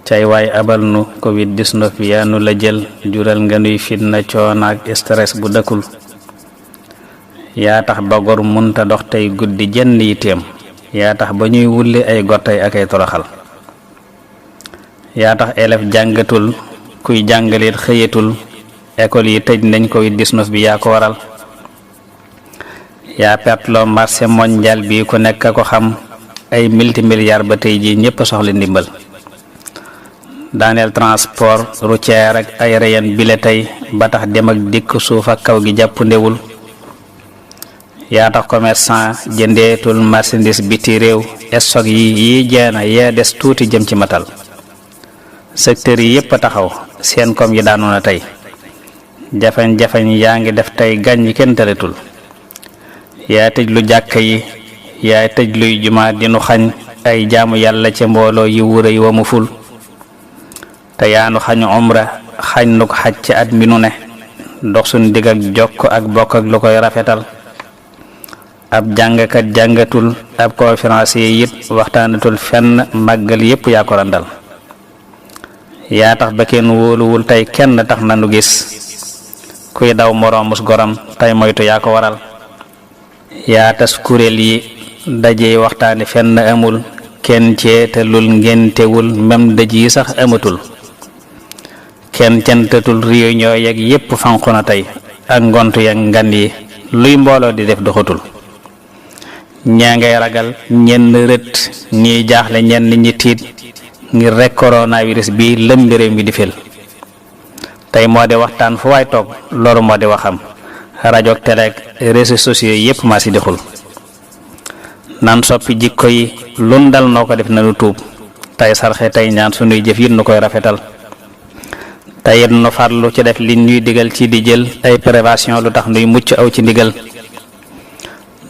cay waay abal nu covid 19 yaa nu la jël jural nga nuy fitna coono ak stress bu dëkkul yaa tax ba gor munta dox tey guddi jenn yitteem yaa tax ba ñuy wulli ay gottay ak ay toroxal yaa tax élève jàngatul kuy jàngalit xëyatul école yi tëj nañ covid 19 bi yaa ko waral yaa pertloo marché mondial bi ku nekk ko xam ay multimilliards ba tey ji ñépp soxla ndimbal daaneel transport routier ak aérien bile tey ba tax dem ak dikk suuf ak kaw gi jàpp ndewul yaa tax commerçant jëndeetul marchandise biti réew stock yi jeena yee des tuuti jëm ci matal secteur yi yépp a taxaw seen koom yi daanu na tey jafañ-jafañ yaa ngi def tey gàññ kenn tëletul yaa tëj lu jàkka yi yaa tëj luy jumaa dinu xañ ay jaamu yàlla ca mbooloo yi wure yi wa mu ful te yaanu xañu umra xañ nu ko xaj ci at mi nu ne dox suñ digg ak jokk ak bokk ak lu koy rafetal ab jàngkat jàngatul ab conférencier it waxtaanatul fenn màggal yépp yaa ko randal yaa tax ba kenn wóoluwul tey kenn tax na nu gis kuy daw moroomus goram tey moytu yaa ko waral yaa tas kuréel yi daje waxtaani fenn amul kenn ceetalul ngéntewul même dëj yi sax amatul kenn cantatul réunion yeeg yépp fanqu na tey ak ngontu yeeg ngan yi luy mbooloo di def doxatul ñaa ngay ragal ñenn rët ñiy jaaxle ñenn ñi tiit ngir rek coronavirus bi lëmbi réew mi di fel tey moo di waxtaan fu waay toog loolu moo di waxam rajo ak télé ak réseaux sociaux yépp maa si dexul nan soppi jikko yi lun dal noo ko def nanu tuub tey sarxe tey ñaan sunuy jëf yit nu koy rafetal tey it nu farlu ci def li ñuy digal ci di jël ay prévention lu tax nuy mucc aw ci ndigal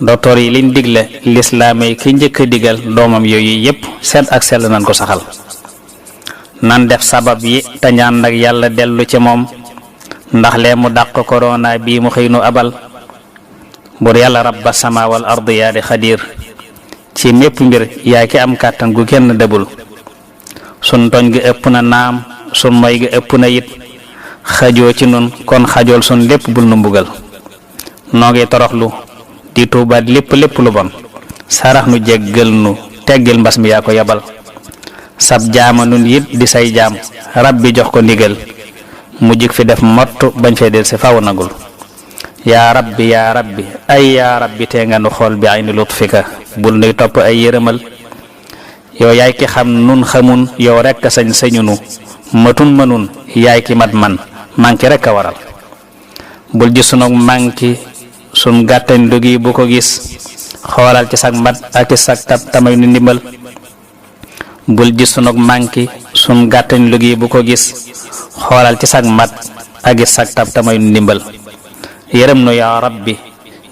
docteur yi liñ digle lislaam yi ki njëkk a digal doomam yooyu yépp seet ak sell nan ko saxal nan def sabab yi te ñaan nag yàlla dellu ci moom ndax lee mu dàq corona bii mu xëy nu abal bur yàlla rabba sama wal ard yaa di xadir ci mépp mbir yaa ki am kàttan gu kenn dëbul sun toñ gi ëpp na naam sun moy gi ëpp na it xajoo ci nun kon xajool sun lépp bul nu mbugal noo ngi toroxlu di tuubaat lépp lu bon sarax nu jéggal nu teggil mbas mi yaa ko yabal sab jaama nun it di say jaam rabbi jox ko ndigal mu jik fi def mott bañ fee del si faw nagul yaa rabbi ay yaa rabbi tee nga nu xool bi ayni lutfika bul nuy topp ay yërëmal yow yaay ki xam nun xamun yow rekk sañ sañunu matun mënun yaay ki mat man manki rekk a waral bul ji sunug manki sun gàttañ dugi bu ko gis xoolal ci sag mat ak ci sag tab tamay nu ndimbal bul ji sunug manki sun gàttañ lugi bu ko gis xoolal ci sag mat ak ci sag tab tamay nu ndimbal yërëm nu yaa rabbi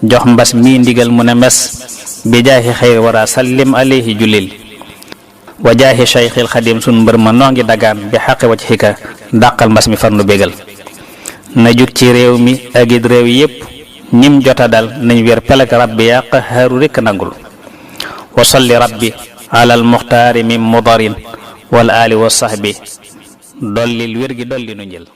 jox mbas mi ndigal mu ne mes bi jaahi xayr wara sallim alayhi julil wa jaahi cheikhil xadim sun mbër ma noo ngi dagaan bi xaqi wacc xika dàqal mbas mi far nu bégal na jug ci réew mi ak it réew yépp ñim jota dal nañ wér pelek rabbi yaa qahaaru rekk nangul wa salli rabbi ala al muxtaari min mudarin wal ali wa sahbi dollil wér gi dolli nu njël